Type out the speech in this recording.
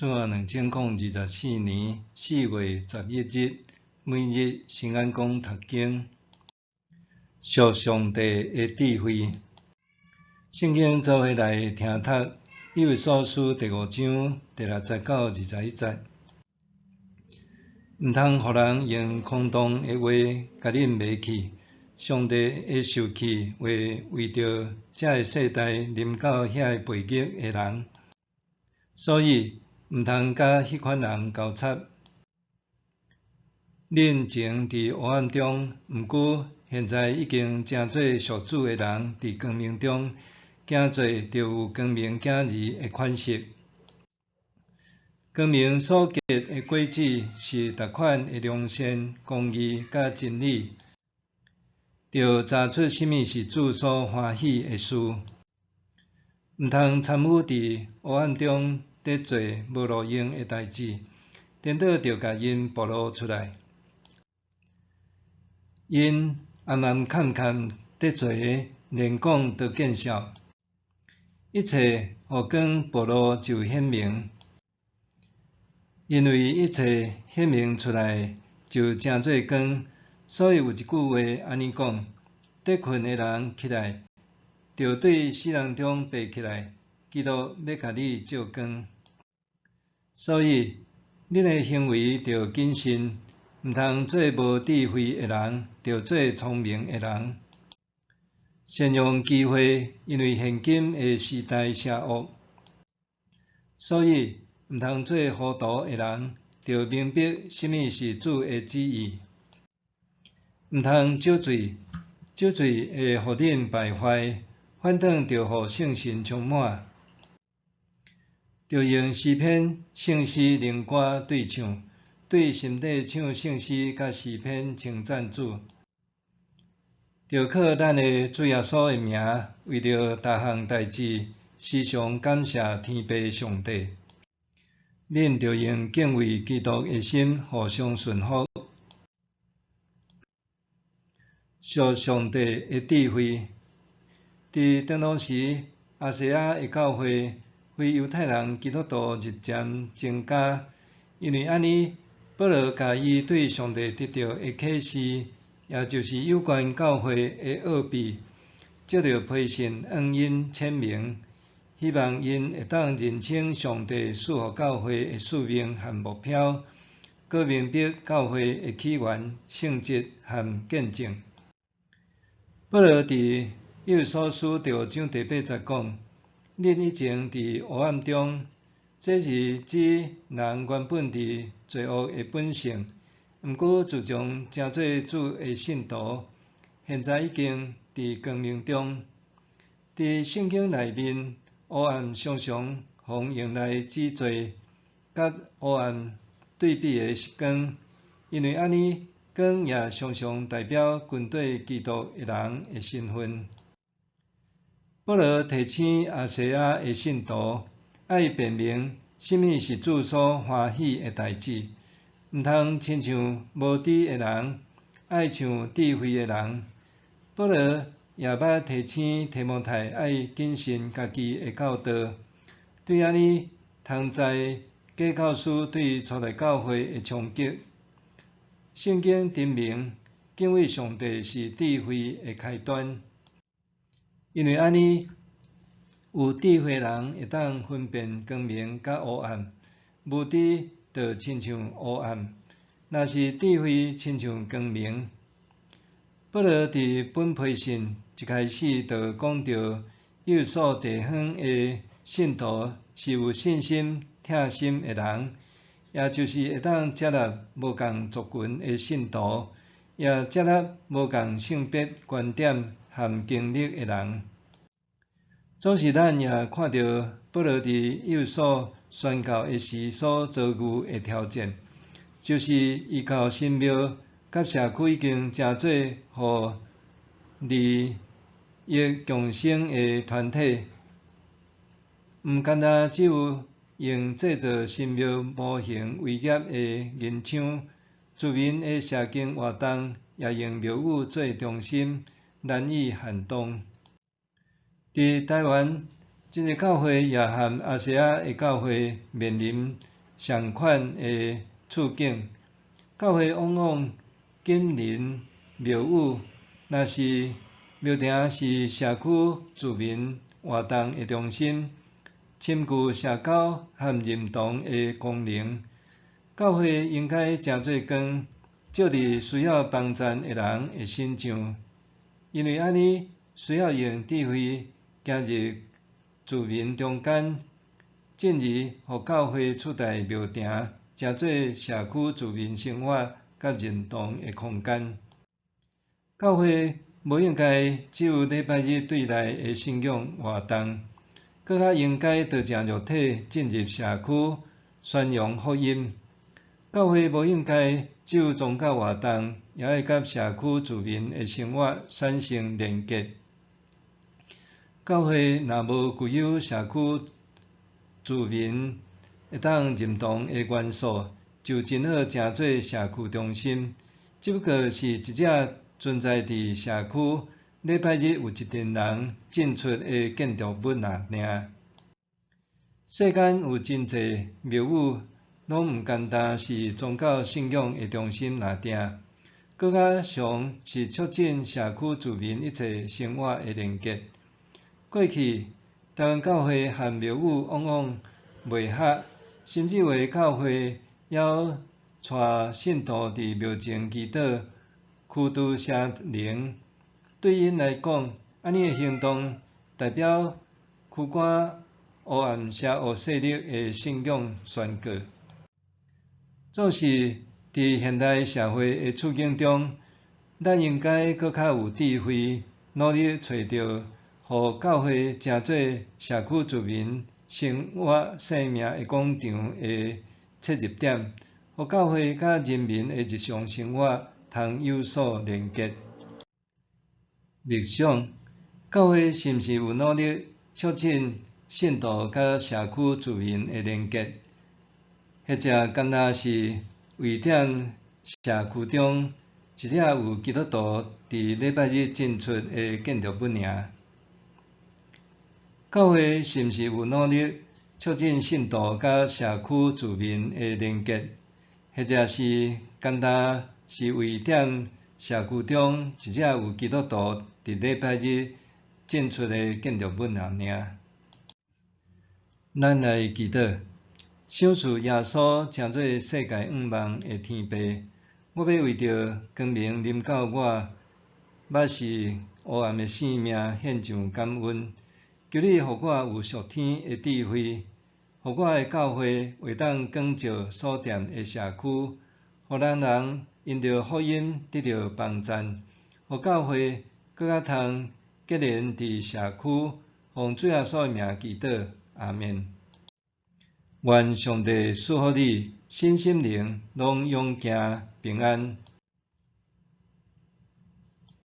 主後2024年4月11日，每日新眼光讀經，屬上帝的智慧。聖經做伙來聽讀，以弗所書第五章第六節到21節。毋通予人用空洞的話共恁迷去。上帝的受氣話為著這个世代臨到遐个悖逆的人，所以毋通佮彼款人交插。恁前佇黑暗中，毋過現在已經成做屬主的人，佇光明中行做，就有光明囝兒的款式。光明所結的果子是逐款的良善、公義佮真理，著查出啥物是主所歡喜的事。毋通參與佇黑暗中佇做無路用的代誌，顛倒著共𪜶暴露出來。𪜶暗暗崁崁佇做的，連講都見笑。一切予光暴露就顯明，因為一切顯明出來就成做光。所以有一句話按呢講：佇睏的人起來，著對死人中爬起來，基督欲共你照光。所以，恁的行為著謹慎，毋通做無智慧的人，著做聰明的人。善用機會，因為現今的時代邪惡，所以毋通做糊塗的人，著明白啥物是主的旨意。毋通酒醉，酒醉會予恁敗壞，反轉著予聖神充滿。著用詩篇、聖詩、靈歌對唱，對心底唱聖詩佮詩篇稱讚主。著靠咱的主耶穌的名，為著逐項代誌，時常感謝天父上帝。恁著用敬畏基督的心互相順服。屬上帝的智慧，佇當當時，亞細亞的教會非猶太人基督徒日漸增加，因為按呢，保羅共伊對上帝得著的啟示，也就是有關教會的奧秘，藉著批信向𪜶闡明，希望𪜶會當認清上帝賜予教會的使命和目標，閣明白教會的起源、性質和見證。保羅佇以弗所書第五章第八節講：恁以前佇黑暗中，這是指人原本佇罪惡的本性。毋過自從成做主的信徒，現在已經佇光明中。佇聖經內面，黑暗常常予用來指罪，佮黑暗對比的是光，因為按呢，光也常常代表跟綴基督的人的身份。保羅提醒亞細亞的信徒，愛辨明啥物是主所歡喜的代誌，毋通親像無知的人，愛像智慧的人。保羅也捌提醒提摩太愛謹慎家己的教導，對按呢，通知假教師對初代教會的衝擊。聖經陳明，敬畏上帝是智慧的開端。因為按呢，有智慧人會當分辨光明佮黑暗，無知就親像黑暗。若是智慧親像光明。保羅佇本批信一開始就講著，以弗所地方的信徒是有信心、疼心的人，也就是會當接納無仝族群的信徒，也接納無仝性別觀點和經歷的人。總是咱也看著保羅佇以弗所宣教的時所遭遇的挑戰，就是異教神廟佮社區已經成做予利益共生的團體，毋干焦只有用製造神廟模型為業的銀廠，居民的社經活動也用廟宇做中心，難以撼動。佇台灣，真濟教會也和亞細亞的教會面臨仝款的處境。教會往往緊鄰廟宇，若是廟埕是社區住民活動的中心，深具社交和認同的功能。教會應該成做光，照佇需要幫贊的人的身上，因為按呢需要用智慧行入住民中間，進而予教會取代廟埕，成做社區住民生活佮認同的空間。教會無應該只有禮拜日對內的信仰活動，閣較應該道成肉體進入社區，宣揚福音。教會無應該只有宗教活動，也愛佮社區住民的生活產生連結。教會若無具有社區住民會當認同的元素，就真好成做社區中心，只不過是一隻存在佇社區，禮拜日有一陣人進出的建築物爾爾。世間有真濟廟宇，攏毋干焦是宗教信仰的中心爾爾，閣較常是促進社區住民一切生活的連結。過去，台灣教會和廟宇往往袂合，甚至有的教會猶帶信徒佇廟前祈禱，驅除邪靈。對𪜶來講，按呢的行動代表驅趕黑暗邪惡勢力的信仰宣告。總是佇現代社會的處境中，咱應該閣較有智慧，努力揣著，予教會成做社區住民生活生命的廣場的切入點，予教會佮人民的日常生活通有所連結。默想，教會是毋是有努力促進信徒佮社區住民的連結，或者干焦是為踮社區中一隻有基督徒佇禮拜日進出的建築物爾？教會是毋是有努力促進信徒佮社區住民的連結，或者是干焦是為踮社區中一隻有基督徒佇禮拜日進出的建築物爾爾？咱來祈禱，賞賜耶穌成做世界向望的天父，我欲為著光明臨到我，捌視黑暗的生命獻上感恩。求你予我有屬天的智慧，予我的教會會當光照所踮的社區，予人人因著福音得著幫贊，予教會閣較通結連佇社區，奉主耶穌的名祈禱，阿們。願上帝賜福你，身心靈攏勇健平安。